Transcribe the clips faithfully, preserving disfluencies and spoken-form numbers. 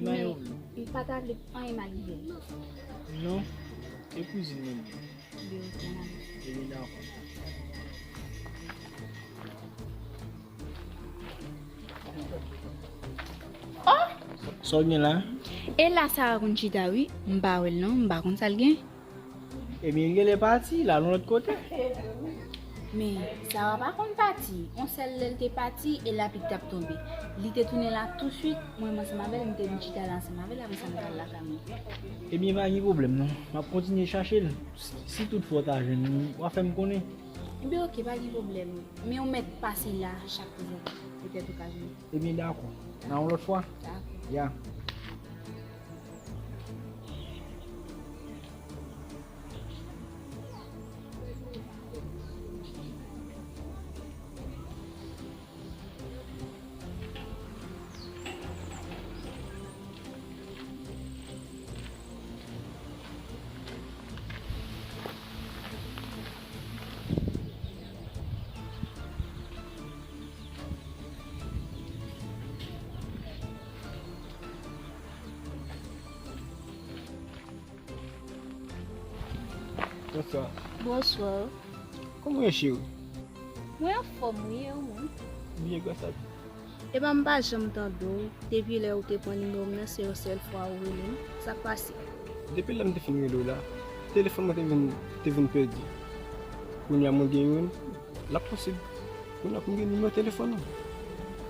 Men, m pa ta vle anyen mal rive l. Non, e kouzin mwen. Li oke, m ale. Ebyen, dakò. Oh! Sa w gen la? E la Sara konn chita, wi. M pa wè l, non. M pa konn sa l gen. Ebyen, li genlè pati, l al yon lòt kote. Men, Sara pa konn pati. Yon sèl lè l te pati, e lapli t ap tonbe. Li te tounen la touswit, mwen menm ansanm avè l, m te vin chita la ansanm avè l, apre sa m t al lakay mwen. Ebyen, pa gen pwoblèm, non. M ap kontinye chache l. Si, si toutfwa w ta jwenn li, w a fè m konnen. Ebyen, oke, pa gen pwoblèm. Men ou mèt pase la chak jou. Petèt ou ka jwenn. Ebyen, dakò. Nan yon lòt fwa? Dakò. Ya. Bonswa. Bonswa. Kòman w ye, cheri? Mwen anfòm, wi, e ou menm? Byen, gras a Dye. Epa, m pa janm tande w. Depi lè ou te pran nimewo m nan, se yon sèl fwa ou rele m. Sa k pase? Depi lè m te fin rele w la, telefòn mwen te vin, te vin pèdi. Kounye a mwen gen youn, l ap posib. Kounye a pou m gen nimewo telefòn ou.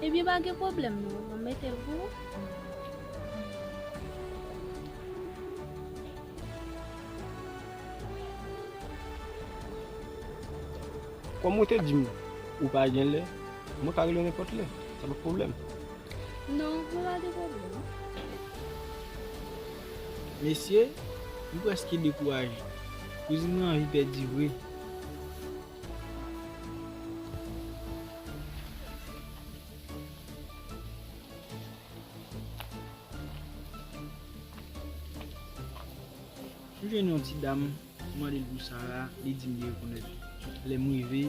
Ebyen, pa gen pwoblèm non, m ap mete l pou ou. Kòm ou te di m ou pa gen lè, mwen ka rele w nenpòt lè, sa pa pwoblèm. Non, mwen pa gen pwoblèm. Mesye, m prèske dekouraje. Kouzin mwen anvi pèdi vre. M jwenn yon ti dam, m mande l pou Sara, li di m li rekonèt. Lè m rive,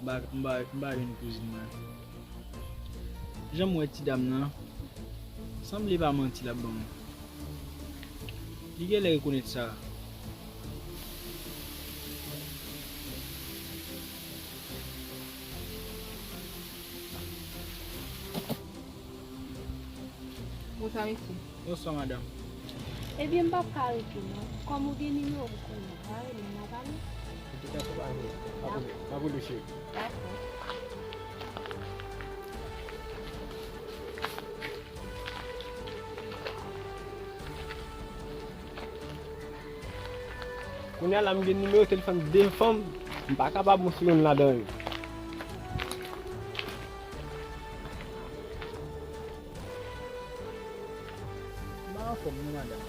m pa, m pa, m pa jwenn kouzin mwen. Jan m wè ti dam nan, sanble pa manti l ap ban mwen. Li genlè rekonèt Sara. Bonswa, mesye. Bonswa, madanm. Ebyen, m p ap ka rete, non. Kòm ou gen nimewo m konnen, w a rele m, n a pale. Tout a fè pa vre. M ap rele, m ap rele w, cheri. Dakò. Kounye a la, m gen nimewo telefòn de fanm, m pa kapab mwen sou youn ladan yo. M pa anfòm non, madanm.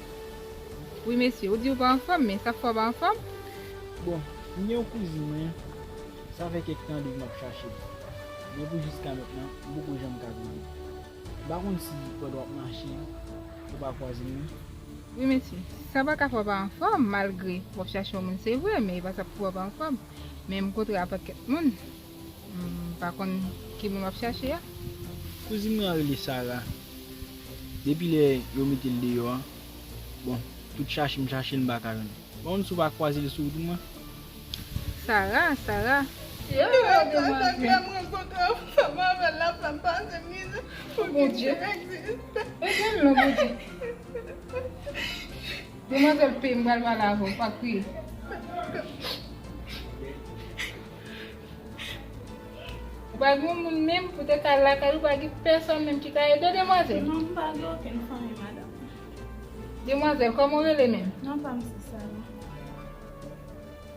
Wi, mesye, ou di ou pa anfòm, men sa k fè w pa anfòm? Bon, m gen yon kouzin mwen, sa fè kèk tan depi m ap chache l. Men pou jiska mentnan, m poko janm ka jwenn li. M pa konn si pandan w ap mache, ou pa kwaze l, non. Wi, mesye, sa pa ka fè w pa anfòm, malgre w ap chache yon moun, se vre, men e pa sa k fè w pa anfòm. Men m kontre a pakèt moun. M pa konn ki moun w ap chache a. Kouzin mwen an rele Sara. Depi lè yo mete l deyò a, bon, tout chache m chache l, m pa ka jwenn. M pa konn si w pa kwaze l sou wout mwen. Sara, Sara. Yo, yo, demwazèl. Lè m rankontre ansanm avè l, l ap fè m pase mizè pou kite egziste. Bondye. E gen non, Bondye. Demwazèl, pe m pral pale avè w, pa kriye. Ou pa gen yon moun menm pou te ka al lakay ou, pa gen pèsonn menm ki ka ede w, demwazèl? Non, m pa gen okenn fanmi, madanm. Demwazèl, kòman w rele menm? Non pa m se Sara.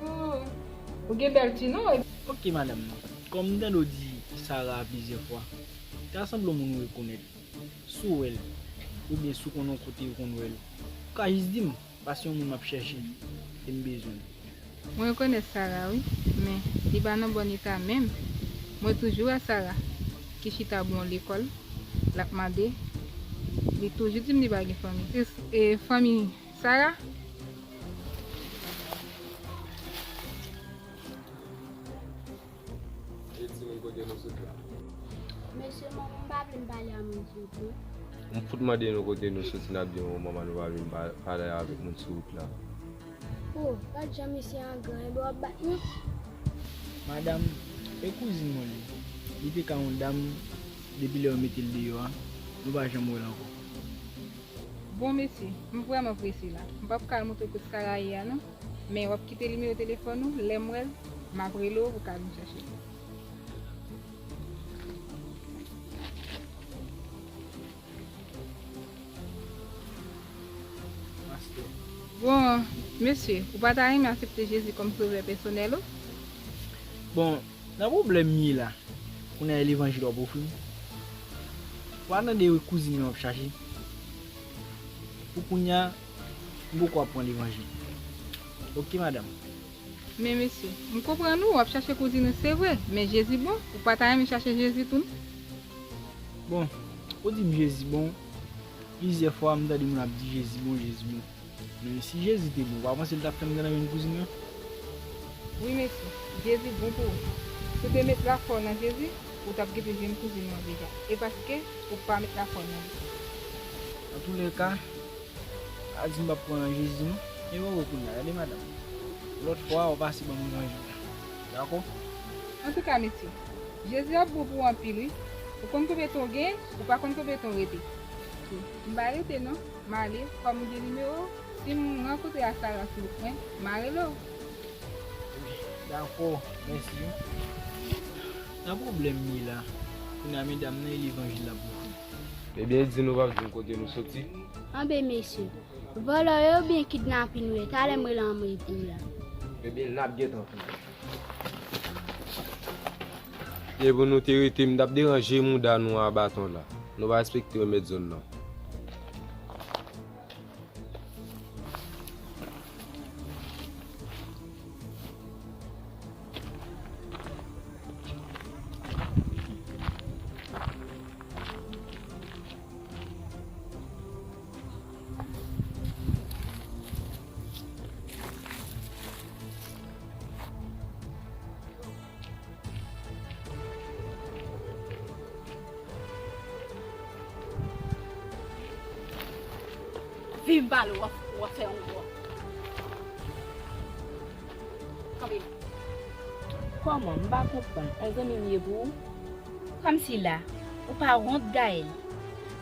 Oh, ou gen bèl ti non. Ok, madanm. Kòm m tande w di Sara plizyè fwa, ta sanble yon moun ou rekonèt. Si w wè l, oubyen si w konn yon kote ou konn wè l, ou ka jis di m, paske se yon moun m ap chèche e m bezwen l. Mwen rekonèt Sara, wi, men li pa nan bòn eta menm. Mwen toujou wè Sara ki chita bò yon lekòl, l ap mande. Li toujou di m li pa gen fanmi. E, e fanmi Sara? E timoun, kote nou sot la? Mesye, manman m pa vle m pale a moun sot non. M fout mande nou kote nou soti, n ap di yon manman nou pa vin pa-, pale avèk moun sou wout la. O, gad jan mesye an gran, enben w ap bat nou? Madanm, e kouzin mwen li. Li te ka yon dam, depi lè yo mete l deyò a, nou pa janm wè l ankò. Bon, mesye, m vrèman prese la. M p ap ka al montre kote Sara ye a, non. Men w ap kite nimewo telefòn ou, lè m wè l, m ap rele w pou w ka vin chache l. Bon, mesye, ou pa ta renmen aksepte Jezi kòm sovè pèsonèl ou? Bon, nan pwoblèm m ye la, kounye a e levanjil w ap ofri m? W a tande kouzin mwen w ap chache. Pou kounye a, m poko ap pran levanjil. Oke, madanm. Men mesye, m konprann ou, w ap chache kouzin ou, se vre, men Jezi bon, ou pa ta renmen chache Jezi tou, non? Bon, ou di m Jezi bon, plizyè fwa m tande moun ap di Jezi bon, Jezi bon. Men si Jezi te bon, ou pa panse l t ap fè m t ann renmen kouzin mwen? Wi, mesye, Jezi bon pou ou. Si w te met lafwa w nan Jezi, ou t ap gentan jwenn kouzin ou an deja. E paske ou pa met lafwa w nan li. Antouleka, pa di m p ap pran Jezi non. E wowo kounye a, gade madanm. Lòt fwa, w pase ban m levanjil la. Dakò? Antouka, mesye, Jezi ap bon pou ou anpil, wi. Ou konn konbyen tan w gen, ou pa konn konbyen tan w rete. M pa rete non, m ale, kòm m gen nimewo w, si m rankontre a Sara sou wout mwen, m a rele w. Dakò, mèsi wi. Nan pwoblèm m ye la, kounye a medam nan e levanjil l ap ofri. Ebyen, di nou p ap di m kote nou soti? Anben mesye, vòlò ye oubyen kidnapin nou ye, talè m rele anmwe epi la. Ebyen, n ap gentan vini. Depi nou te rete, m t ap deranje mouda nou a baton la. Nou pa respekte mèt zòn nan. Vin m pale w, w ap, w ap fè yon gwo. Kanpe. Kòman? M pa konprann. On zanmi m ye pou ou? Kòmsi la, ou pa wont, Gaël?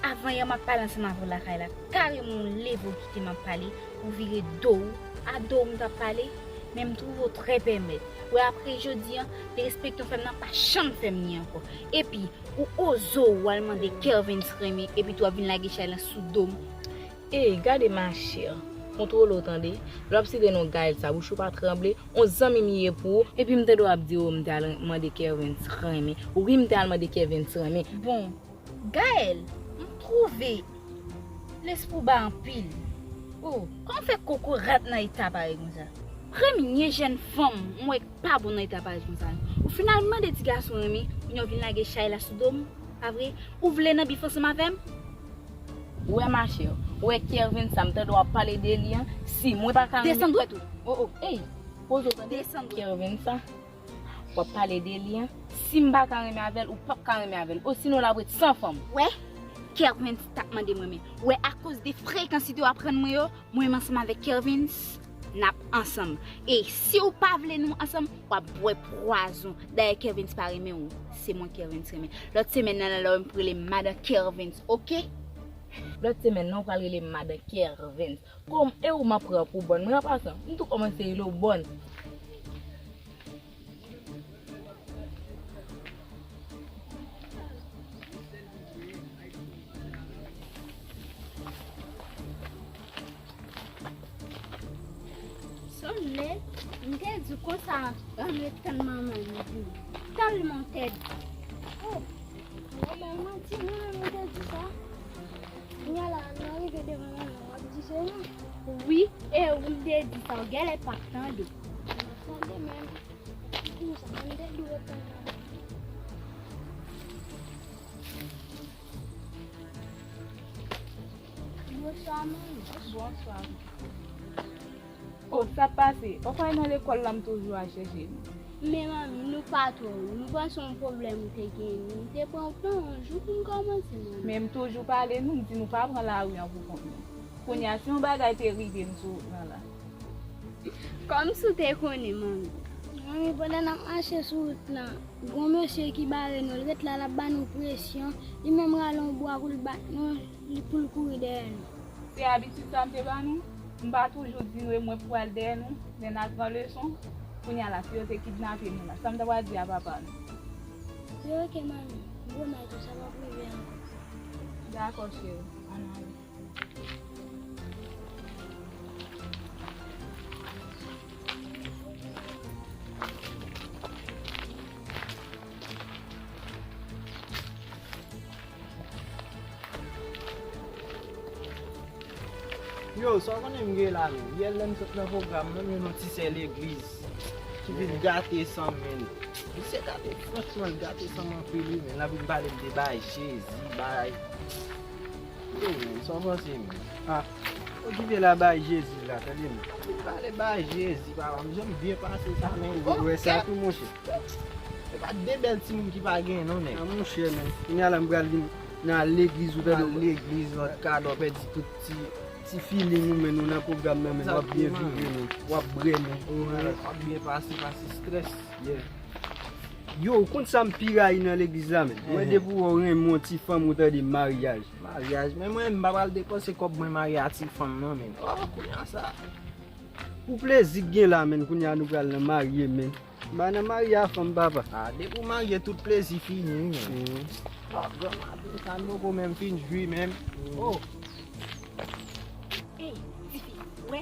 Avan yè m ap pale ansanm avè w lakay la, kareman w leve w kite m ap pale, ou vire do w, a do w m t ap pale, men m twouve w trè pèmèt. Wè apre jodi a, derespeksyon w fè m nan pa janm fè m ni ankò. Epi, ou oze w al mande Kervens renmen, epi tou w ap vin lage chay lan sou do m. Ey, gade machè, kontwole w tande, lè w ap site non Gaël sa, bouch ou pa tranble, on zanmi m ye pou ou, epi m tande w ap di w m t al mande Kervens renmen. Wi, m t al mande Kervens renmen. Bon, Gaël, m twouve lespri w ba anpil. O, kòman w fè kokorat nan eta parèy konsa? Premye jèn fanm m wè k pa bon nan eta parèy konsa. Ou fin al mande ti gason renmen, kounye a w vin lage chay la sou do m, pa vre? Ou vle nan bif ansanm avè m? Ou wè machè, ou wè Kervens sa, m tande w ap pale de li an, si mwen pa ka renmen. Desann dwèt ou. O, o, ey, poze w tande. Desann dwèt. Kervens sa, w ap pale de li an, si m pa ka renmen avè l, ou p ap ka renmen avè l, osinon l ap ret san fanm. Wè, Kervens t ap mande m renmen. Wè, akoz de frekansite w ap rann mwen yo, mwen menm ansanm avèk Kervens, n ap ansanm. E si w pa vle nou ansanm, w ap bwè pwazon. Dayè, Kervens pa renmen w. Se mwen Kervens renmen. Lòt semèn nan, lè w wè m, rele m madan Kervens, oke? Lòt semèn nan, w pral rele m madan Kervens. Kòm e ou m ap pran pou bòn. Mwen, an pasan, m tou kòmanse rele w bòn. Sonn lè, m te di konsa, ann ret tann manman m vini. Tèlman tèt. O, manman m manti, mwen menm m te di sa. Kounye a la, lè w rive devan manman w, w ap di se mwen. Wi, e ou m te di sa, w genlè p ap tande. M ap tande menm. Konsa, m te dwe tann manman. Bonswa, manmi. Bonswa. O, sa pase? Ou kwè nan lekòl la m toujou al chèche nou. Men manmi, nou pa twò ri. M panse yon pwoblèm ou te genyen. M te pran w tan yon jou pou m kòmanse, manmi. Men m toujou pale nou, m di nou pa pran lari an pou kont nou. Kounye a, si yon bagay te rive n sou wout lan la. Kòmsi w te konnen, manmi. Manmi, pandan n ap mache sou wout lan, gon mesye ki bare nou, l ret la, l ap ba nou presyon. Li menm rale yon bwa pou l bat nou, li, pou l kouri dèyè nou. Se abitid sa m te ba nou? M pa toujou di nou e mwen pou al dèyè nou, lè n al pran leson? Kounye a la, si yo te kidnape nou la, sa m ta pral di a papa nou? Yo, oke, manmi. Bon, mèt, sa p ap rive ankò. Dakò, cheri. Ann ale. Yo, sa w konnen m gen la menm? Yè lè m sot nan pwogram, mwen jwenn yon ti sè legliz ki vin gate san m, menn. Misye gate, franchman, l gate san m anpil, wi, menn. L ap vin pale m de bay Jezi, bay. Yo, menn, sa w panse, menn? Ah, okipe la bay Jezi la, tande, menn. L ap vin pale bay Jezi, papa. M janm byen pase sa, menn. Ou wè sa tou, monchè? Se pa de bèl timoun ki pa gen, non, nèg. Ah, monchè, menn. Kounye a la, m pral vin nan legliz ou tande. Al legliz, lòt kadò, pèdi tout ti, ti feeling ou, menn, ou nan pwogram nan, menn. W ap byen viv, menn. W ap brè, menn. W ap byen pase, pase strès. Yeah. Yo, ou konn sa m pi rayi nan legliz la, menn? Mwen, depi w wè w renmen yon ti fanm, ou tande maryaj. Maryaj? Men mwen, m pa pral depanse kòb mwen marye a ti fanm nan, menn. Oh, kounye a sa. Pou plezi k gen la, menn, kounye a nou pral nan marye, menn. M pa nan marye a fanm, papa. Ah, depi w marye, tout plezi fini, wi, menn. Oh, granmaten sa, nou poko menm fin jwi, menm. Oh. Ey, tifi, wè,